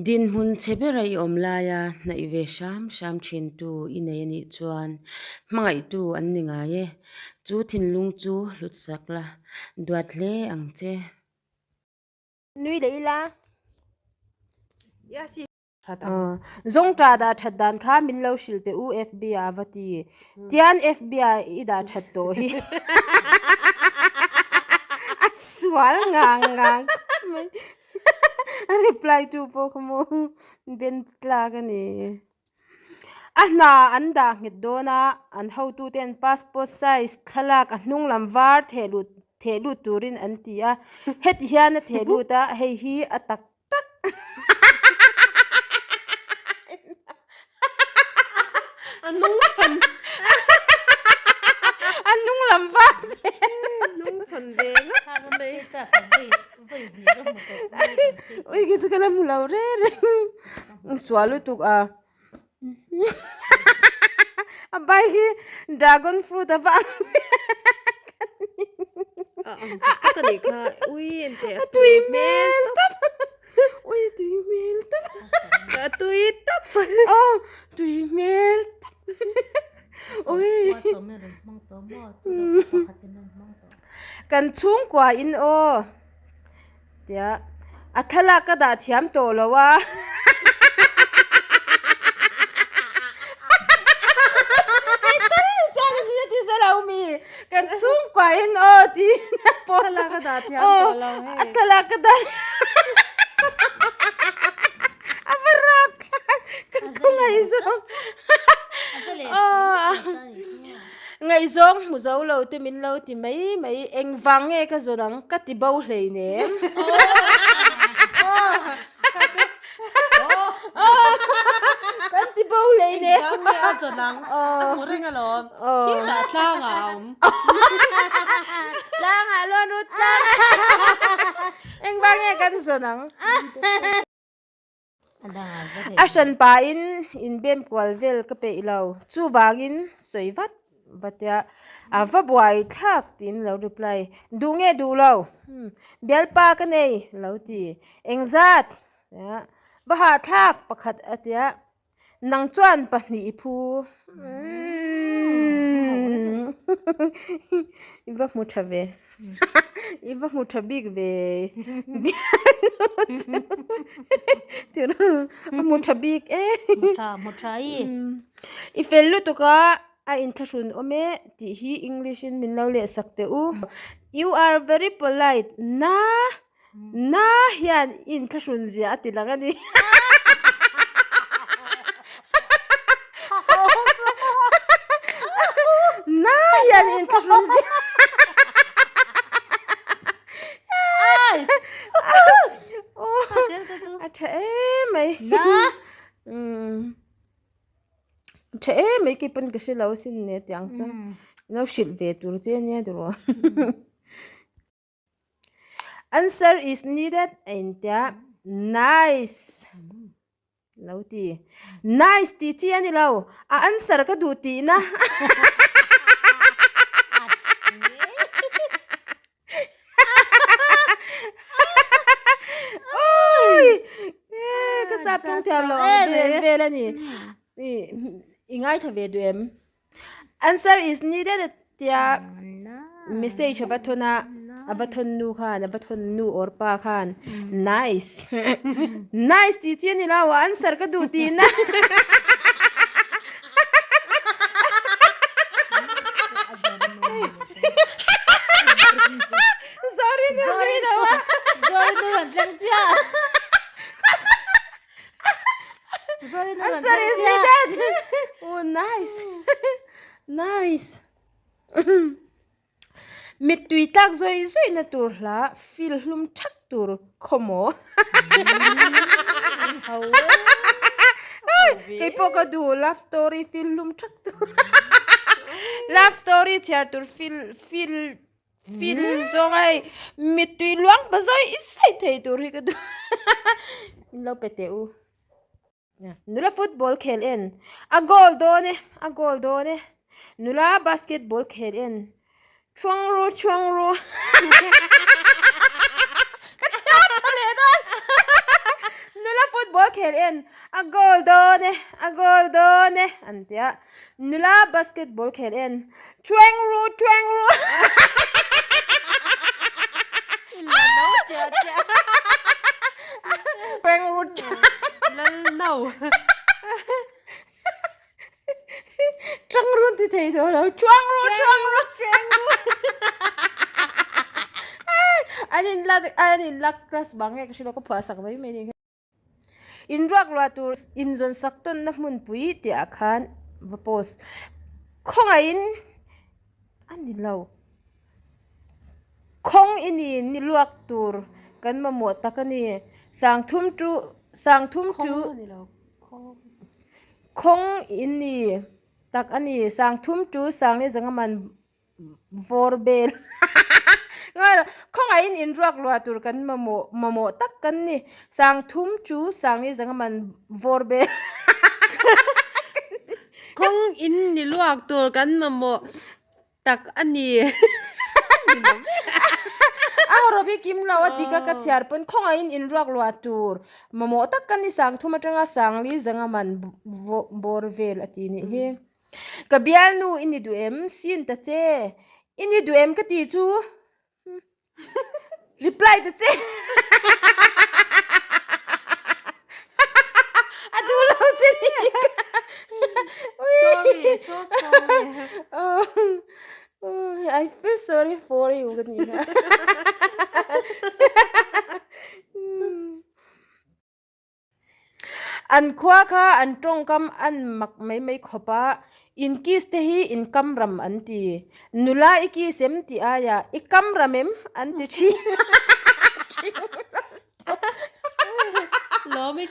Dinhmun chhe bera i awm laia hnaih ve hram hram thintu i nei a nih chuan hmangaihtu an ni ngai e. Chu thinlung chu hlutsak la, duat hle ang che. Nui leh ila. Zawng ta dah that dan kha min lo hrilh teh u FB ah a va ti. Tian FB ah i dah that tawh hi. A sual ngang ngang khawp mai. A reply tu pawh kha maw ben tlak a ni. A hna an dah nghet dawn a, an hotuten passport size thlalak a hnung lam var theh lut theh lut turin an ti a. Heti hian a theh lut a, hei hi a tak tak. A hnung chhan. A hnung lam var theh lut. Hnung chhan ve ngawt mai. Ui khi chu ka la hmu lo reng reng. Sual lutuk a. A bike hi dragon fruit a va ang A ang tak tak a nih kha. Ui engteh a tui hmel tawp. Ui tui hmel tawp. A tui tawp. Aw tui hmel tawp. Ui. Kan chhungkua in aw tia a thlalak ka dah thiam tawh lo a. Kan chhungkua in aw tiin a post a. Thlalak ka dah thiam tawh lo hei. A thlalak ka dah a va rap thlak ka khawngaih zawk. Ngaihzawng hmu zo lo te min lo ti mai mai, engvang nge ka zawn ang ka ti bo hlei nem. Kan ti bo hlei nem. Engvang nge a zawn ang a hmu reng alawm. Khitah tlangah a awm. Tlangah lawn ru tlangah. Engvang nge kan zawn ang. A hran pahin inbem kual vel ka peih lo, chuvangin sawi vat vat a, a va buai thlak tiin lo reply, duh nge duh lo, bialpa ka nei lo ti, engzat va hahthlak pakhat a tia. Nang chuan pahnih i phu. I va hmu tha ve. I va hmu tha bik ve. A hmu tha bik e. Hmu tha, hmu tha i. I fel lutuk a, a inthlahrun awm e tih hi English in min lo lehsak teh u. You are very polite. Na. Na hian inthlahrun zia a ti lang a ni. Na hian inthlahrun zia A tha em mai. Na. Tha em mai kei pawn ka hre lo asin nia tiang chuan. Lo hrilh ve tur che ania tiraw. Answer is needed a intia nice lo ti nice tih chi a ni lo a answer ka duh tihna ui ka sap tawng thiam lo ang vel vel a ni i ngaithla ve duh em. Answer is needed a tia message a va thawn a a va thawn nu khan a va thawn nu or pa khan nice nice tih chi a ni lo answer ka duh tih na sorry nu nui lo a sorry nu rawn thleng chiah. Answer is needed. Oh, nice. Nice. Mittui tlak zawi zawi na tur hla feel hlum thak tur khawmaw. Kei pawh ka duh love story feel hlum thak tur. Love story chhiar tur feel feel Feel zawng a hei mittui luang pa zawi i sawi thei tur hi ka duh in lo pe teh u nula football khel en a goal dawn e a goal dawn e nula basketball khel en thuang ru thuang ru ka chhiat tha leh dawn nula football. Football khel en a goal dawn e, a goal dawn e an ti a. Nula basketball khel en Tweng ru, tweng ru. Tweng ru. Lal no. Tweng ru ti thei tawh lo. Tweng ru, tweng ru. Tweng ru. An in la an in la class bang nge ka hre lo ka phuah sak mai mai ni. Inruak luah tur inzawn sak tawnna hmunpui tih ah khan va post khawngaihin a ni lo khawng i ni ni luak tur kan mamawh tak a ni sangthum chu sangthum chu khawng i ni tak a ni sangthum chu sangli zanga man vawr bel khawngaihin inruak luah tur kan mamawh mamawh tak kan ni sangthum chu sangli zanga man vawr bel khawng in ni luak tur kan mamawh tak a ni a hawrawp hi kim lo a dik a ka chhiar pawn khawngaihin inruak luah tur mamawh tak kan ni sangthum atanga sangli zanga man vawr vel a ti nih hi. Ka bialnu i ni duh em? Sin ta che. I ni duh em ka ti chu? Reply ta che. A duh lo che ni ka. Sorry, so sorry. Oh, oh, I feel sorry for you ka ni ka. An khua kha an tawngkam an mak mai mai khawp a, in kiss te hi in kam ram an ti. Nula i kiss em tih aiah i kam ram em an ti thin. Lawmi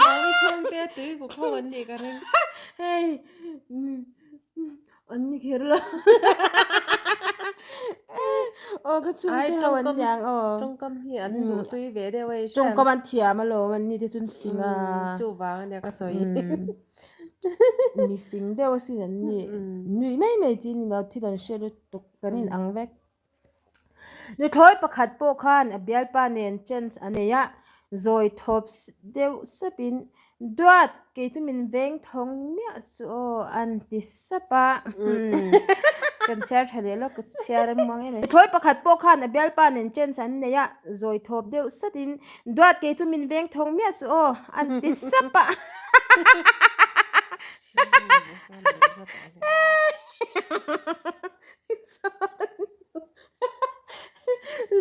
Lawmi chhungte tui kuk ho an nih ka ring. Hei An ni kher lo. Aw ka chhungte ho an niang aw. Tawngkam hi an duh tui ve deuh a i hriat. Tawngkam an thiam alawm an ni te chuan fing a. Chuvang ania ka sawi. Mi fing deuh asin an ni. Nuih mai mai chi ni lo thil an hre lutuk kan in ang vek. Nuthlawi pakhat pawh khan a bialpa nen chance a nei a, zawi thawp deuh sapin, Duat, kei chu min veng thawng miah suh aw, an ti sap a. Kan chhiar tha leh lawk, ka chhiar a muang em em. Nuthlawi pakhat pawh khan a bialpa nen chance an nei a, zawi thawp deuh satin, Duat, kei chu min veng thawng miah suh aw, an ti sap a.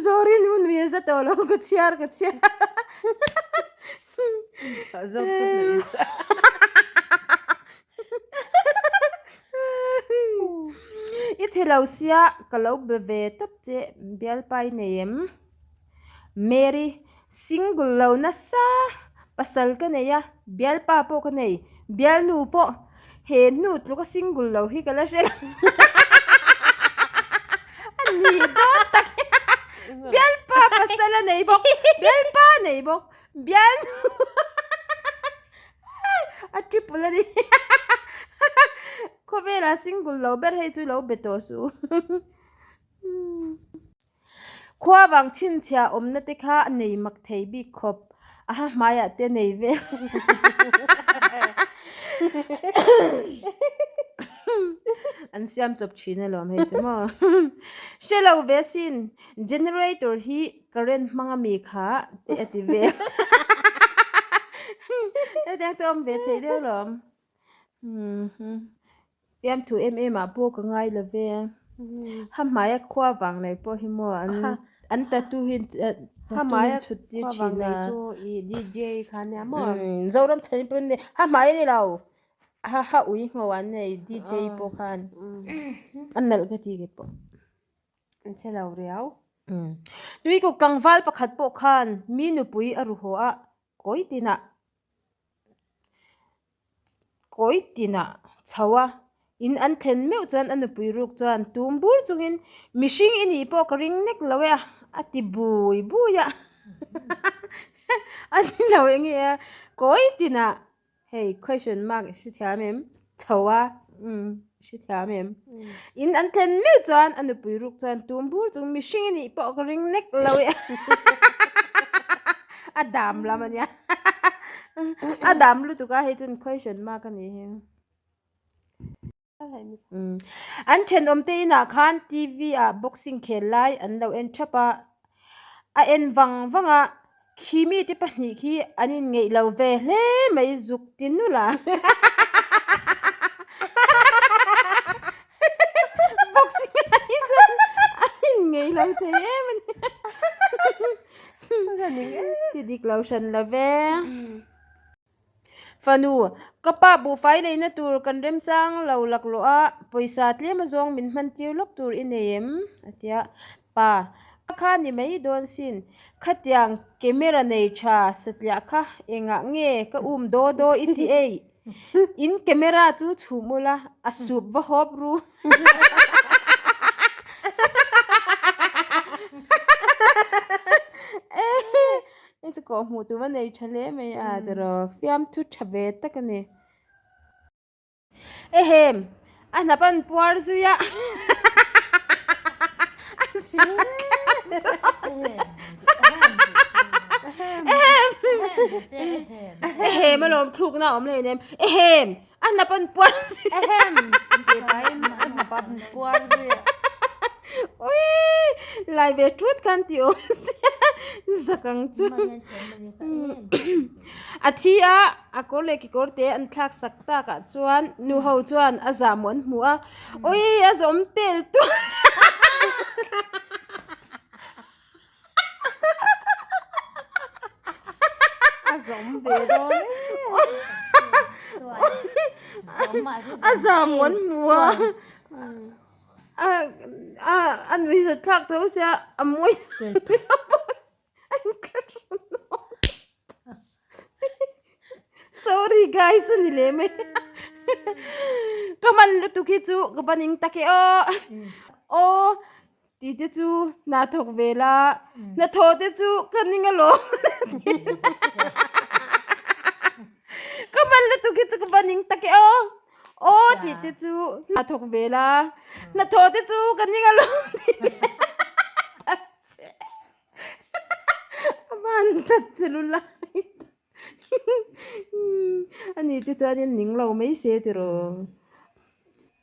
Zawri nu nui a za tawh lo ka chhiar ka chhiar. Zawk chu hnaih sa. I chhe lo sia ka lo be ve tawp che bialpa i nei em? Mary, single lo nasa pasal ka nei a, bialpa pawh ka nei, bialnu pawh he hnu tluka single lo hi ka la hre lo a ni dawn tak bialpa pasal a nei bawk, bialpa a nei bawk, bialnu a triple a ni khawvelah single lo ber hei chu lo be tawh suh. Khua vang chhinchhiah awmna te kha a nei mak thei bik khawp a ha hmaiah te nei vel. An siam chawp thin alawm hei chu maw. Hre lo ve sin, generator hi current hmang ami kha te a ti vel. Hetiang chu a awm ve thei deuh alawm. Fiamthu em em ah pawh ka ngai lo ve a. Ha hmaia khua vang nei pawh hi maw an an tattoo hi tattoo hi an chhut tir thin a. DJ kha ania maw. Zoram chhan pawh an nei ha hmai a ni lo ha ha ui ngho an nei DJ pawh khan a nalh ka ti kei pawh. An chhe lo riau. Tuikuk tlangval pakhat pawh khan mi nupui a ru haw a kawi tinah. Kawi tinah chho a, in an thlen meuh chuan a nupui ruk chuan tum bur chungin mihring i nih pawh ka ring nek lo e a, a ti bui bui a, a ni lo eng nge a, kawi tinah hei question mark i hrethiam em? Chho a, umm i hrethiam em? In an thlen meuh chuan a nupui ruk chuan tum bur chung mihring i nih pawh ka ring nek lo e a, a dam lam a nia. A dam lutuk a hei chuan question mark a nih hi. An thenawm te inah khan TV ah boxing khel lai an lo en thap a, a en vang vang a, khi mite pahnih khi an inngeih lo ve hle mai zuk ti nulh a. Boxing ah hi chuan an inngeih lo thei em a ni. Ti dik lo hran lo ve. Fanu, ka pa buhfai leina tur kan remchang lo laklawh a, pawisa tlem azawng min hman tir lawk tur i nei em? a ti a. Pa, ka kha ni mai dawn sin, khatiang camera nei tha satliah kha engah nge ka um daw daw i ti ei? In camera chu chhum ula, a sup va hawp ru. Hei chu kawh hmuh tur a nei tha hle mai a tiraw fiamthu tha ve tak a ni. Ehem a hnap an puar zui a ehem alawm thlukna a awm hleinem ehem a hnap an puar zui a ehem tih pahin a hnap an puar zui a ui lai ve thut khan tih awm sia zak ang chu a thi a a kawr leh kekawr te an thlak sak tak ah chuan nu ho chuan a zahmawh an hmu a ui a zawm tel tual A zawm ve dawn e. A zam an hmu a. A a nui zat thlak tho sia a mawi Sorry guys a ni leh mai ka hman lutuk hi chu ka va ning tak e aw aw Tih te chu hna thawk ve la, hna thawh te chu ka ning alawm Ka hman lutuk hi chu ka va ning tak e aw, aw tih te chu hna thawk ve la, hna thawh te chu ka ning alawm A van that che lu lai Ani te chuanin ning lo mai se tiraw.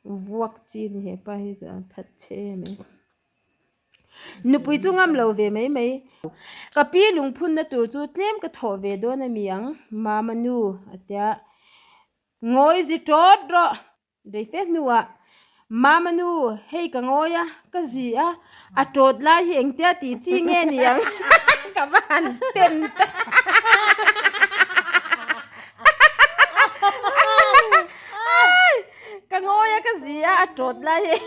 Vuak chi a ni hepa hi chu a that chhe em mai. Nupui chu ngam lo ve mai mai. Ka pi lungphunna tur chu tlem ka thawh ve dawn a mi ang mama nu a tia. Ngawi zi tawt rawh. Rei fe hnuah mama nu hei ka ngawi a ka zi a a tawt lai hi engtia tih chi nge ni ang ka va han ten ta. Ka ngawi a ka zi a a tawt lai hi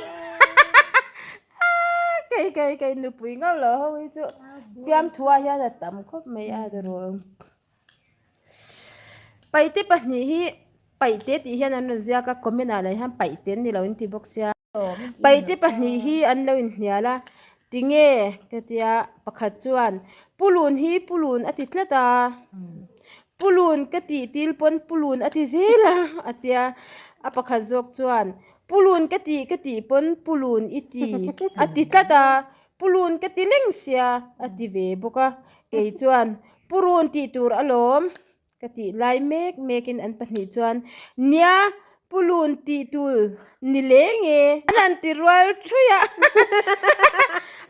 kei kei kei nupui ngauh lo ho hi chu fiamthu ah hian a tam khawp mai a tiraw paite pahnih hi paite tih hian an rawn ziak a comment ah lah hian paite an ni lo an ti bawk sia paite pahnih hi an lo inhnial a tinge ka tia pakhat chuan pulun hi pulun a ti tlat a pulun ka tih til pawn pulun a ti zel a a tia a pakhat zawk chuan pulun ka tih ka tih pawn pulun i ti a ti tlat a pulun ka ti leng sia a ti ve bawk a kei chuan purun tih tur alawm. Ka tih lai mek mekin an pahnih chuan, Nia, Pu Lun tih tul ni leng e. An han ti rual thuih a,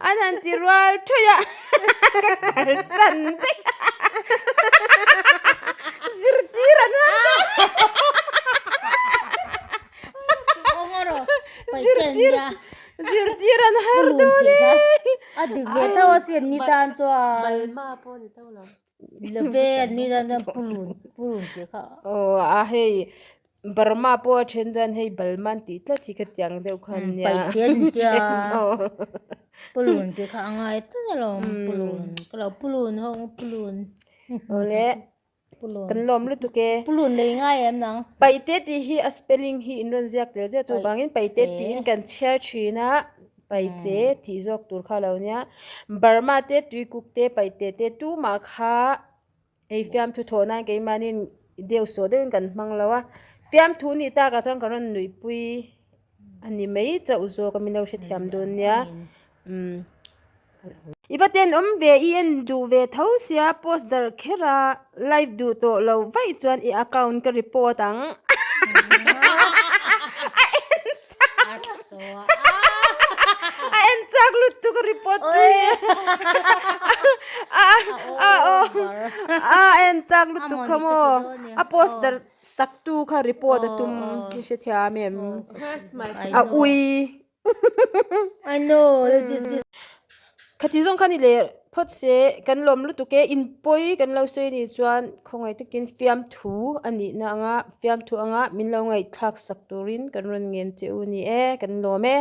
an han ti rual thuih a, ka kalsan daih a, zirtir an han zirtir zirtir an har dawn e. A dik ve tho asin ni tan chuan. Balma pawh ni tho lo. Love an ni dan chuan purun purun tih kha. Aw a hei Burma pawh a then chuan hei Balma an tih tlat hi khatiang deuh khan nia. Paih te an tia purun tih kha a ngai tlat alawm purun ka lo purun ho purun. Awle kan lawm lutuk e. Purun lei ngai em nang. Paihte tih hi a spelling hi in rawn ziak tel zet chuvangin paihte tiin kan chhiar thin a. Paite tih zawk tur kha lo nia. Burma te Tuikuk te Paite te tumah kha hei fiamthu thawh nan keimahniin deuh sawh deuhin kan hmang lo a. Fiamthu nih takah chuan ka rawn nuihpui a ni mai chauh zawk a min lo hrethiam dawn nia. Umm. I va tenawm ve i en duh ve tho sia post darh kher a live duh tawh lo vaih chuan i account ka report ang. A en chak a en chak lutuk a report tu hi a a aw a en chak lutuk kha maw a post darh sak tu kha report a tum i hrethiam em a ui. I know this this. Khati zawng kha ni leh phawt se kan lawm lutuk e inpawi kan lo sawi anih chuan khawngaih takin fiamthu a nihna anga fiamthu anga min lo ngaihthlak sak turin kan rawn ngen che u ni e kan lawm e.